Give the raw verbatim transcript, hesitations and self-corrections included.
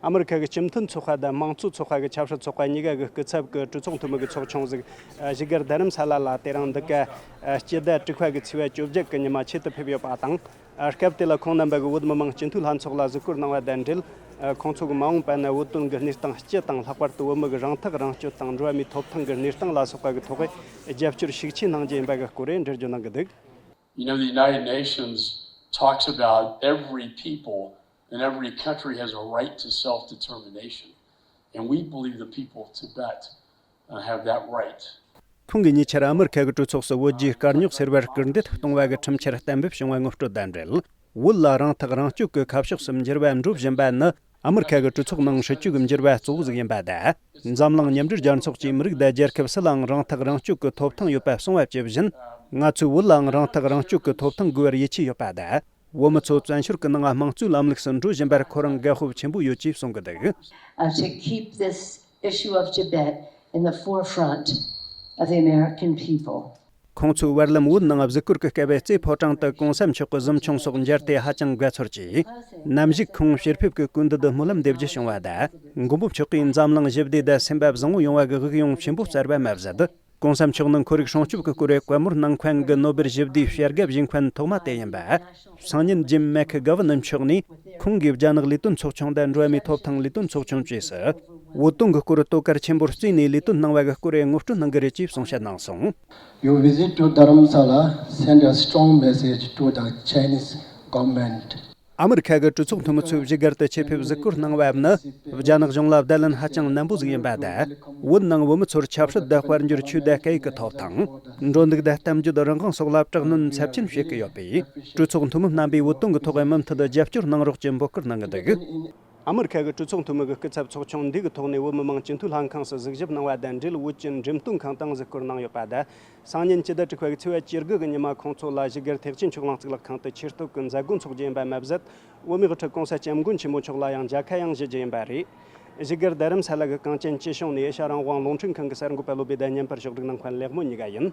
ཨ་མི་རི་ཁ་གི་སྤྱི་མཐུན་ཚོགས་པ་དང་དམངས་གཙོ་ཚོགས་པ་གི་ཆབ་སྲིད་ཚོགས་པ་གཉིས་ཀ་གི་སྐུ་ཚབ་ཀྱི་གྲོས་ཚོགས་འཐུས་མི་གི་ཚོགས་ཆུང་ཟིག་ཨ་བཞུགས་སྒར་རྡ་རམ་ས་ལ་ལ་དེ་རིང་འདི་ག་ཨ་སྤྱི་ཟླ་དྲུག་པ་གི་ཚེས་པ་བཅོ་བརྒྱད་གི་ཉི་མ་ཆེད་དུ་ཕེབས་ཡོད་པ་དང་། ཨ་སྐབས་དེ་ལ་ཁོང་རྣམ་པ་གིས་བོད་མི་མང་སྤྱི་འཐུས་ལྷན་ཚོགས་ལ་གཟིགས་སྐོར་གནང་བ་དང་འབྲེལ། ཨ་ཁོང་ཚོ་གིས་མ་འོངས་པ་ན་བོད་དོན་གྱི་གནས་སྟངས་སྤྱི་དང་། ལྷག་པར་དུ་བོད་མི་གི་རང་ཐག་རང་གཅོད་དང་འགྲོ་བ་མིའི་ཐོབ་ཐང་གི་གནས་སྟངས་ལ་སོགས་པ་གི་ཐོག་རྒྱབ་སྐྱོར་ཤུགས་ཆེ་གནང་རྒྱུ་ཡིན་པ་གི་སྐོར་འགྲེལ་བརྗོད་གནང་གི་འདུག You know, the United Nations talks about every people and every country has a right to self-determination. And we believe the people of Tibet uh, have that right. ཁོང་གིས་ཉེ་ཆར་ཨ་མི་རི་ཁ་གི་གྲོས་ཚོགས་སུ་བོད་རྒྱའི་དཀའ་རྙོག་སེལ་བར་སྐུལ་འདེད་གཏོང་བ་གི་ཁྲིམས་འཆར་གཏན་འབེབས་བྱུང་བ་ངོ་སྤྲོད་དང་འབྲེལ། བོད་ལ་རང་ཐག་རང་གཅོད་ཀྱི་ཁ་ཕྱོགས་སུ་འགྱུར་བ་འགྲོ་བཞིན་པ་ནི། ཨ་མི་རི་ཁ་གི་གྲོས་ཚོགས་ནང་སྲིད་ཇུས་ཀྱི་འགྱུར་བ་གཙོ་བོ་ཟིག་ཡིན་པ་དང་། འཛམ་གླིང་མཉམ་འབྲེལ་རྒྱལ་ཚོགས་ཀྱིས་མི་རིགས་དང་རྒྱལ་ཁབ་སུ་ལའང་རང་ཐག་རང་གཅོད་ཀྱི་ཐོབ་ཐང་ཡོད་པ་གསུངས་པ་ཇི་བཞིན། ང་ཚོས་བོད་ལའང་རང་ཐག་རང་གཅོད་ཀྱི་ཐོབ་ཐང་དགོས་པར་ཡིད་ཆེས་ཡོད་པ་དང་། བོད་མི་ཚོ་བཙན་བྱོལ་གྱི་ནང་དམངས་གཙོའི་ལམ་ལུགས་སུ་འགྲོ་བཞིན་པར་ཁོ་རང་དགའ་སྤོབས་ཆེན་པོ་ཡོད་ཅེས་གསུང་གི་འདུག uh, to keep this issue of Tibet in the forefront of the American people. ཁོང་ཚོས་བར་ལམ་བོད་ནང་གཟིགས་སྐོར་གྱི་སྐབས་རྩེ་ཕོ་བྲང་དུ་གོང་ས་མཆོག་གི་གཟིམ་ཆུང་སོགས་མཇལ་ཏེ་ཧ་ཅང་དགའ་ཚོར་གྱིས། ནམ་ཞིག་ཁོང་ཕྱིར་ཕེབས་ཀྱི་སྐུ་མདུན་དུ་སྨོན་ལམ་འདེབས་རྒྱུ་བྱུང་བ་དང་། མགོན་པོ་མཆོག་གིས་འཛམ་གླིང་ཞི་བདེ་དང་སེམས་པ་བཟང་བོ་ཡོང་བ་གི་དབུགས་དབྱུང་ཆེན་པོ་སྩལ་བ་མ་ཟད། གོང་ས་མཆོག་ནི་ཁོར་ཡུག་སྲུང་སྐྱོབ་ཀྱི་སྐོར་བཀའ་མོལ་གནང་མཁན་གྱི་ནོ་སྦེལ་ཞི་བདེའི་བྱ་དགའ་བཞེས་མཁན་ཐོག་མ་དེ་ཡིན་པ། སང་ཉིན་ཇིམ་མེག་གྷ་ཝན་མཆོག་ནས་ཁོང་གིས་རྒྱ་ནག་ལས་དོན་ཚོགས་ཆུང་དང་འགྲོ་བ་མིའི་ཐོབ་ཐང་ལས་དོན་ཚོགས་ཆུང་བཅས་སུ་བོད་དོན་གྱི་སྐོར་དོ་ཁུར་ཆེན་པོར་བརྩིས་ནས་ལས་དོན་གནང་བ་གི་སྐོར་ངོ་སྤྲོད་གནང་གི་རེད་ཅེས་གསུང་བཤད་གནང་སོང་། Your visit to Dharamsala send a strong message to the Chinese government. ཨ་མི་རི་ཁ་གི་གྲོས་ཚོགས་འཐུས་མི་ཚོས་བཞུགས་སྒར་དུ་ཆེད་ཕེབས་གཟིགས་སྐོར་གནང་བ་ནི། རྒྱ་ནག་གཞུང་ལ་བརྡ་ལན་ཧ་ཅང་ནན་པོ་ཟིག་ཡིན་པ་དང་། བོད་ནང་བོད་མི་ཚོར་ཆབ་སྲིད་དང་དཔལ་འབྱོར། ཆོས་དང་སྐད་ཡིག་གི་ཐོབ་ཐང་། འགྲོ་འདུག་དང་གཏམ་བརྗོད། རང་དབང་སོགས་ལ་དྲག་གནོན་ཚབས་ཆེན་བྱེད་ཀྱི་ཡོད་པས། གྲོས་ཚོགས་འཐུས་མི་རྣམ་པས་བོད་དོན་གྱི་ཐོག་མུ་མཐུད་རྒྱབ་སྐྱོར་གནང་རོགས་ཀྱི་འབོད་སྐུལ་གནང་གི་འདུག་ཨ་མི་རི་ཁ་གི་གྲོས་ཚོགས་འཐུས་མི་གི་སྐུ་ཚབ་ཚོགས་ཆུང་འདི་གི་ཐོག་ནས་བོད་མི་མང་སྤྱི་འཐུས་ལྷན་ཁང་སུ་གཟིགས་ཞིབ་གནང་བ་དང་འབྲེལ། བོད་ཀྱི་འགྲེམས་སྟོན་ཁང་དང་གཟིགས་སྐོར་གནང་ཡོད་པ་དང་། སང་ཉིན་སྤྱི་ཟླ་དྲུག་པ་གི་ཚེས་པ་བཅུ་དགུ་གི་ཉི་མ་ཁོང་ཚོ་ལ་བཞུགས་སྒར་ཐེག་ཆེན་ཆོས་གླིང་གཙུག་ལག་ཁང་དུ་ཆེ་སྟོབས་ཀྱི་མཛད་སྒོ་འཚོགས་རྒྱུ་ཡིན་པ་མ་ཟད། བོད་མིའི་དབུ་ཁྲིད་༸གོང་ས་༸སྐྱབས་མགོན་ཆེན་པོ་མཆོག་ལ་ཡང་མཇལ་ཁ་ཡང་ཞུ་རྒྱུ་ཡིན་པ་རེད། བཞུགས་སྒར་རྡ་རམ་ས་ལ་གི་གངས་ཅན་སྐྱིད་གཤོངས་ནས་ཨེ་ཤ་རང་དབང་རླུང་འཕྲིན་ཁང་གི་གསར་འགོད་པ་བློ་བྷེ་དང་བརྙན་པར་ཕྱོགས་སྒྲིག་གནང་མཁན་ལེགས་མོ་གཉིས་ཀ་ཡིན།